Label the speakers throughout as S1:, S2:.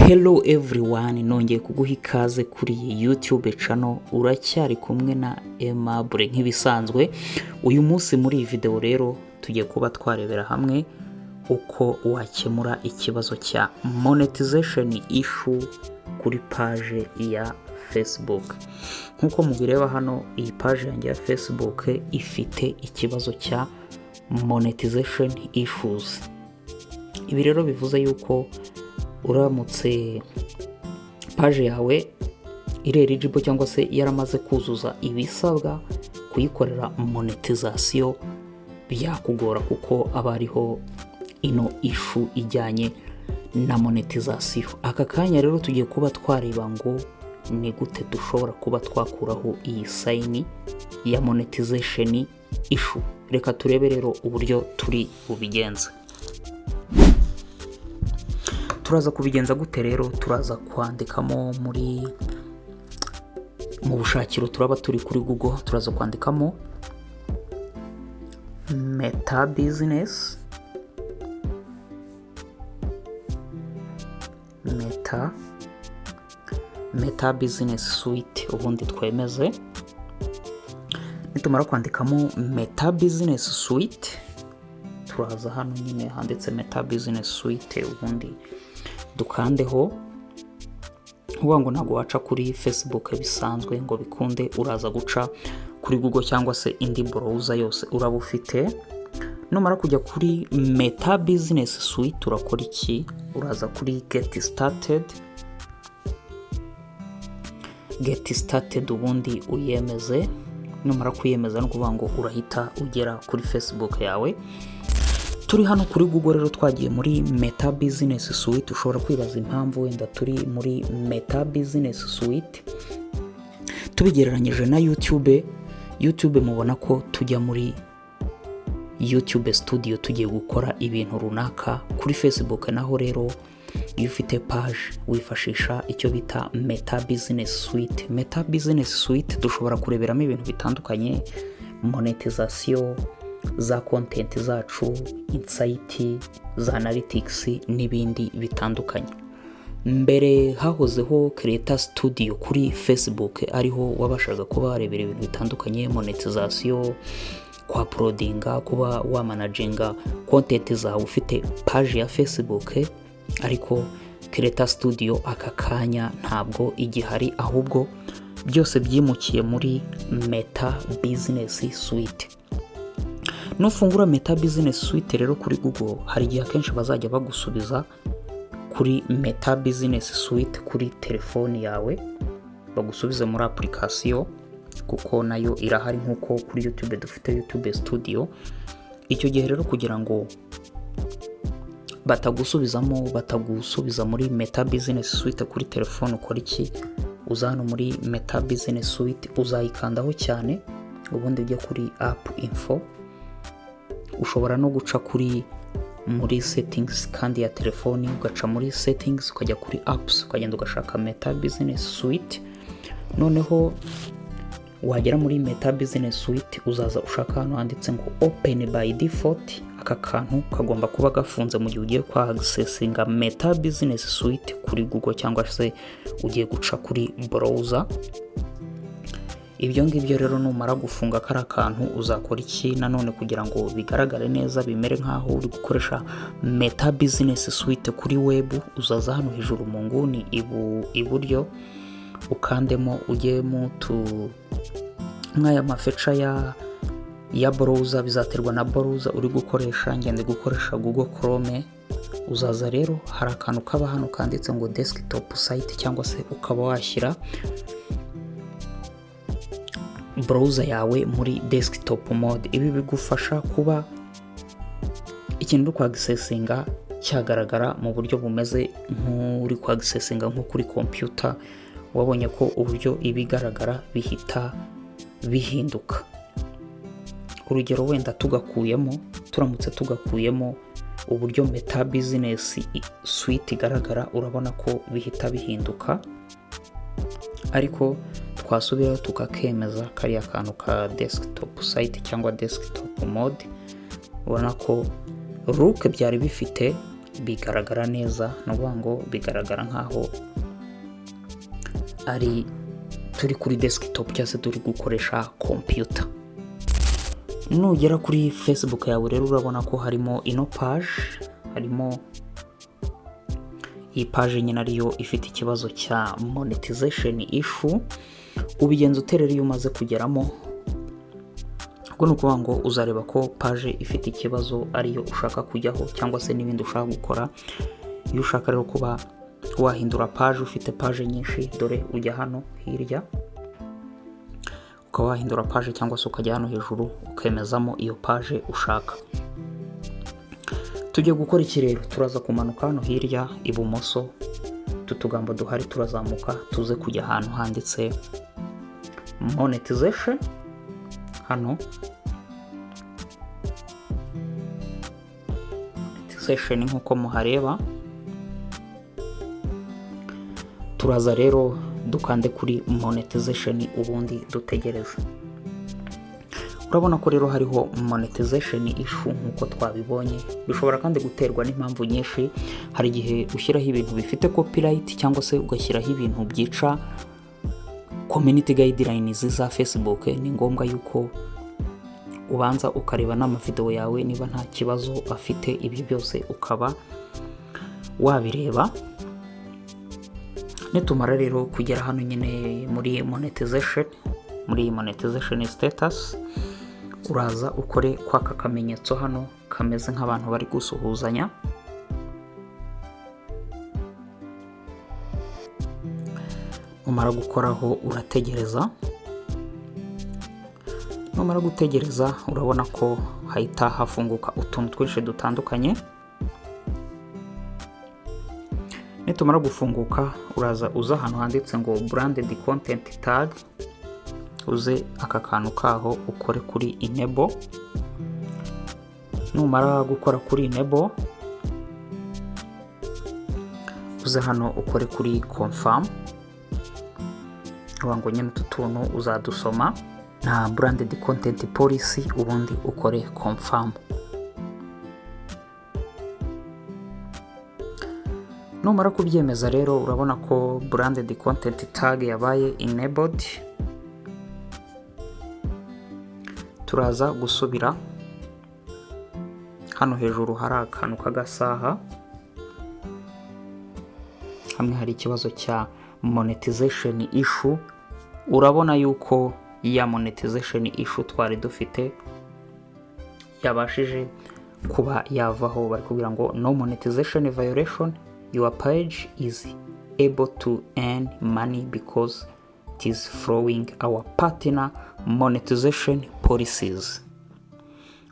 S1: Hello everyone, nongeye kuguha ikaze kuri iyi YouTube channel. Uracyari kumwe na Aimable nk'ibisanzwe. Uyu munsi muri iyi video rero tugiye kuba twarebera hamwe uko wakemura ikibazo cya monetization issue kuri page ya Facebook. Nk'uko mubireba hano, iyi page yanjye ya Facebook ifite ikibazo cya monetization issues. Ibi rero bivuze yuko uramutse page yawe iri eligible cyangwa se yaramaze kuzuza ibisabwa, kuyikorera monetization byakugora kuko aba ariho ino issue ijyanye na monetization. Aka kanya rero tugiye kuba twareba ngo ni gute dushobora kuba twakuraho iyi sign ya monetization issue. Reka turebe rero uburyo turi bubigenze. Turaza kubigenza gute rero? Turaza kwandikamo muri mu bushakiro, turaba turi kuri Google, turaza kwandikamo Meta Business, Meta Business Suite, ubundi twemeze. Nitumara kwandikamo Meta Business Suite, turaza hano nyine handitse Meta Business Suite, ubundi dukandeho. Uvuga ngo ntabwo waca kuri Facebook bisanzwe ngo bikunde, uraza guca kuri Google cyangwa se indi browser yose uraba ufite. Numara kujya kuri Meta Business Suite urakora iki? Uraza kuri Get Started, Get Started, ubundi uyemeze. Numara kuyemeza, ni ukuvuga ngo urahita ugera kuri Facebook yawe. Turi hano kuri Google rero, twagiye muri Meta Business Suite. Ushobora kwibaza impamvu wenda turi muri Meta Business Suite tubigereranyije na YouTube. YouTube mubona ko tujya muri YouTube Studio tugiye gukora ibintu runaka. Kuri Facebook naho rero, iyo ufite page wifashisha icyo bita Meta Business Suite. Meta Business Suite dushobora kureberamo ibintu bitandukanye: monetization za content zacu, insight za analytics n'ibindi bitandukanye. Mbere hahozeho Creator Studio kuri Facebook, ariho wabashaga kuba warebera ibintu bitandukanye, monetization, kwa uploadinga, kuba wamanaginga content zawe ufite page ya Facebook. Ariko Creator Studio aka kanya ntabwo igihari, ahubwo byose byimukiye muri Meta Business Suite. Nufungura Meta Business Suite rero kuri Google, hari igihe akenshi bazajya bagusubiza kuri Meta Business Suite kuri telefoni yawe, bagusubize muri application, kuko nayo irahari nk'uko kuri YouTube dufite YouTube Studio. Icyo gihe rero, kugira ngo batagusubizamo, batagusubiza muri Meta Business Suite kuri telefone, ukora iki? Uza hano muri Meta Business Suite, uzayikandaho cyane, ubundi ujye kuri App Info. Ushobora no guca kuri muri settings kandi ya telefoni, ugaca muri settings, ukajya kuri apps, ukagenda ugashaka Meta Business Suite. Noneho wagera muri Meta Business Suite, uzaza ushaka ahantu handitse ngo "Open by default". Aka kantu kagomba kuba gafunze mu gihe ugiye kwa accessinga Meta Business Suite kuri Google cyangwa se ugiye guca kuri browser. Ibyo ngibyo rero, numara gufunga kariya kantu uzakora iki nanone kugira ngo bigaragare neza, bimere nk'aho uri gukoresha Meta Business Suite kuri web? Uzaza hano hejuru mu nguni iburyo, ukandemo, ujye mu tu nk'aya ma feature ya browser. Bizaterwa na browser uri gukoresha. Ngende gukoresha Google Chrome. Uzaza rero, hari akantu kaba hano kanditse ngo "Desktop site", cyangwa se ukaba washyira browser yawe muri desktop mode. Ibi bigufasha kuba ikintu uri kwaccessinga cyagaragara mu buryo bumeze nk'uri kwaccessinga nko kuri computer. Wabonye ko uburyo ibigaragara bihita bihinduka. Urugero wenda tugakuyemo, turamutse tugakuyemo, uburyo Meta Business Suite igaragara, urabona ko bihita bihinduka. Ariko twasubirayo tukakemeza kariya kantu ka desktop site cyangwa desktop mode, ubona ko look byari bifite Bigaragara neza, ni ukuvuga ngo bigaragara nkaho ari turi kuri desktop cyangwa se turi gukoresha computer. Nugera kuri Facebook yawe rero, urabona ko harimo ino page, harimo iyi page nyine ariyo ifite ikibazo cya monetization issue. Ubigenza ute rero iyo umaze kugeramo? Ubwo ni ukuvuga ngo uzareba ko page ifite ikibazo ariyo ushaka kujyaho cyangwa se n'ibindi ushaka gukora. Iyo ushaka rero kuba wahindura page, ufite page nyinshi, dore ujya hano hirya ukaba wahindura page, cyangwa se ukajya hano hejuru ukemezamo iyo page ushaka. Tugiye gukora iki rero? Turaza kumanuka hano hirya ibumoso, utu tugambo duhari, turazamuka tuze kujya ahantu handitse monetization. Hano monetization nk'uko muhareba, turaza rero dukande kuri monetization, ubundi dutegereze. Urabona ko rero hariho monetization issue nk'uko twabibonye. Bishobora kandi guterwa n'impamvu nyinshi. Hari igihe ushyiraho ibintu bifite copyright, cyangwa se ugashyiraho ibintu byica community guidelines za Facebook. Ni ngombwa yuko ubanza ukareba n'amavideo yawe niba nta kibazo afite, ibyo byose ukaba wabireba. Nitumara rero kugera hano nyine muri monetization, muri monetization status, uraza ukore kwaka kamenyetso hano kameze nk'abantu bari gusuhuzanya. Numara gukoraho urategereza. Numara gutegereza, urabona ko hahita hafunguka utuntu twinshi dutandukanye. Nitumara gufunguka, uraza uza ahantu handitse ngo branded content tag, uze aka kantu kaho ukore kuri enable. Numara gukora kuri enable, uze hano ukore kuri confirm. Uvuga ngo nyine utu tuntu uzadusoma na branded content policy, ubundi ukore confirm. Numara kubyemeza rero, urabona ko branded content tag yabaye enabled. Turaza gusubira hano hejuru hari akantu k'agasaha, hamwe hari ikibazo cya monetization issue. Urabona yuko ya monetization issue twari dufite yabashije kuba yavaho. Bari kubwira ngo "No monetization violation, your page is able to earn money because it is following our partner monetization policies."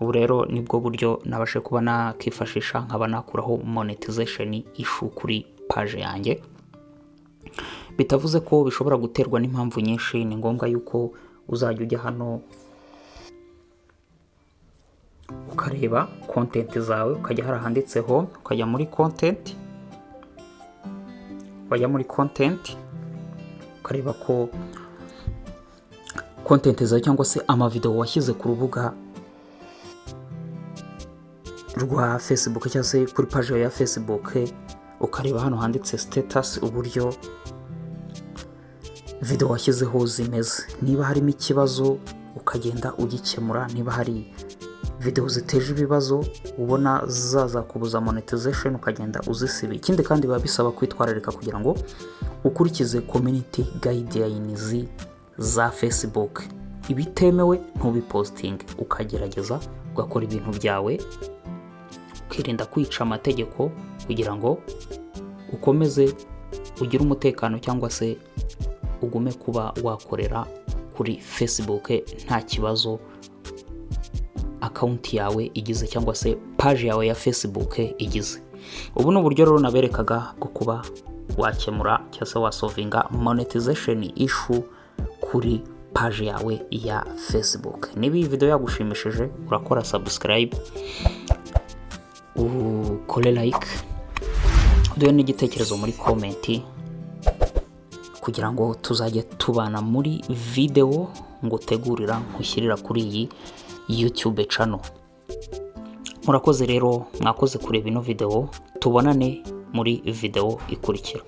S1: Ubu rero nibwo buryo nabashe kuba nakifashisha nkaba nakuraho monetization issue kuri page yanjye. Bitavuze ko bishobora guterwa n'impamvu nyinshi. Ni ngombwa yuko uzajya ujya hano ukareba content zawe, ukajya hari ahanditseho, ukajya muri content, wajya muri content ukareba ko content zawe cyangwa se amavideo washyize ku rubuga rwa Facebook cyangwa se kuri page yawe ya Facebook, ukareba hano handitse status, uburyo video washyizeho zimeze. Niba harimo ikibazo ukagenda ugikemura. Niba hari video ziteje ibibazo ubona zazakubuza monetization, ukagenda uzisiba. Ikindi kandi, biba bisaba kwitwararika kugira ngo ukurikize community guidelines za Facebook. Ibitemewe ntubipostinge, ukagerageza ugakora ibintu byawe, ukirinda kwica amategeko kugira ngo ukomeze ugire umutekano cyangwa se ugume kuba wakorera kuri Facebook nta kibazo account yawe igize cyangwa se page yawe ya Facebook igize. Ubu ni uburyo rero naberekaga bwo kuba wakemura cyangwa se wasolvinga monetization issue kuri page yawe ya Facebook. Niba iyi video yagushimishije, urakora subscribe, ukore like, uduhe n'igitekerezo muri comment kugira ngo tuzajye tubana muri video ngutegurira nkushyirira kuri iyi YouTube channel. Murakoze rero, mwakoze kureba ino video. Tubonane muri video ikurikira.